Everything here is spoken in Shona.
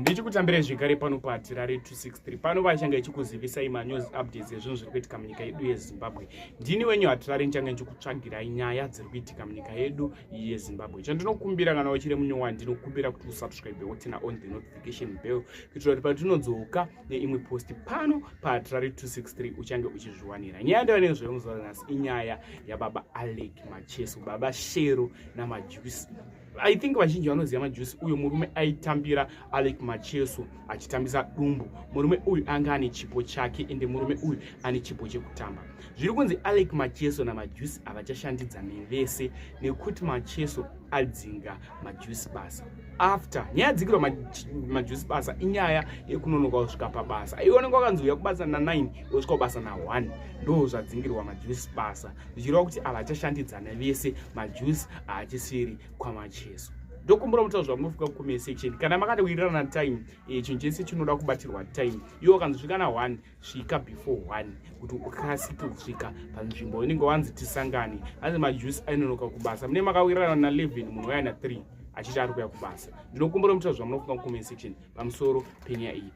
Ndichikutambirai zvekare pano paHatirare 263. Pano vachange ichikuzivisai manews updates ezvinhu zviri kuitika munyika yedu yeZimbabwe. Ndini wenyu Hatirare, ndichange ndichikutsvagirai nyaya dziri kuitika munyika yedu yeZimbabwe. Chandinokumbira, kana uchiri munyowani, ndinokumbira kuti usubscribe, woturn on the notification bell, kuitira kuti patinodzoka neimwe post pano paHatirare 263 uchange uchizviwanira. Nyaya ndava nezvemuzuva ranhasi inyaya yababa Alec Macheso, baba Shero naMajuice. I think vazhinji vanoziva Majuice. Uyo murume aitambira Alec Macheso achitambisa dumbu. Murume uyu anga ane chipo chake, ende murume uyu ane chipo chekutamba. Zviri kunzi Alec Macheso naMajuice havachashandidzani vese nekuti Macheso adzinga Majuice basa. After nyaya yadzingirwa Majuice basa inyaya yekunonoka kusvika pabasa. Iwe unenge wakanzi uya kubasa na9, wosvika kubasa na1. Ndo zvadzingirwa Majuice basa, zvichireva kuti havachashandidzana vese. Majuice haachisiri kwaMacheso. Ndokumbura mutauro zvamunofuka kucomment section kana makati wirirana time. Chinhu chese chinoda kubatirwa time. Iwe wakanzi svika na1, svika before 1 kuti ukasike kusvika panzvimbo unenge wanzi tisangane. Hanzi Majuice ainonoka kubasa, mune makawirirana na11, munhu waya na3 achiti ari kuya kubasa. Ndinokumbura mutauro zvamunofunga mucomment section pamusoro penyaya iyi.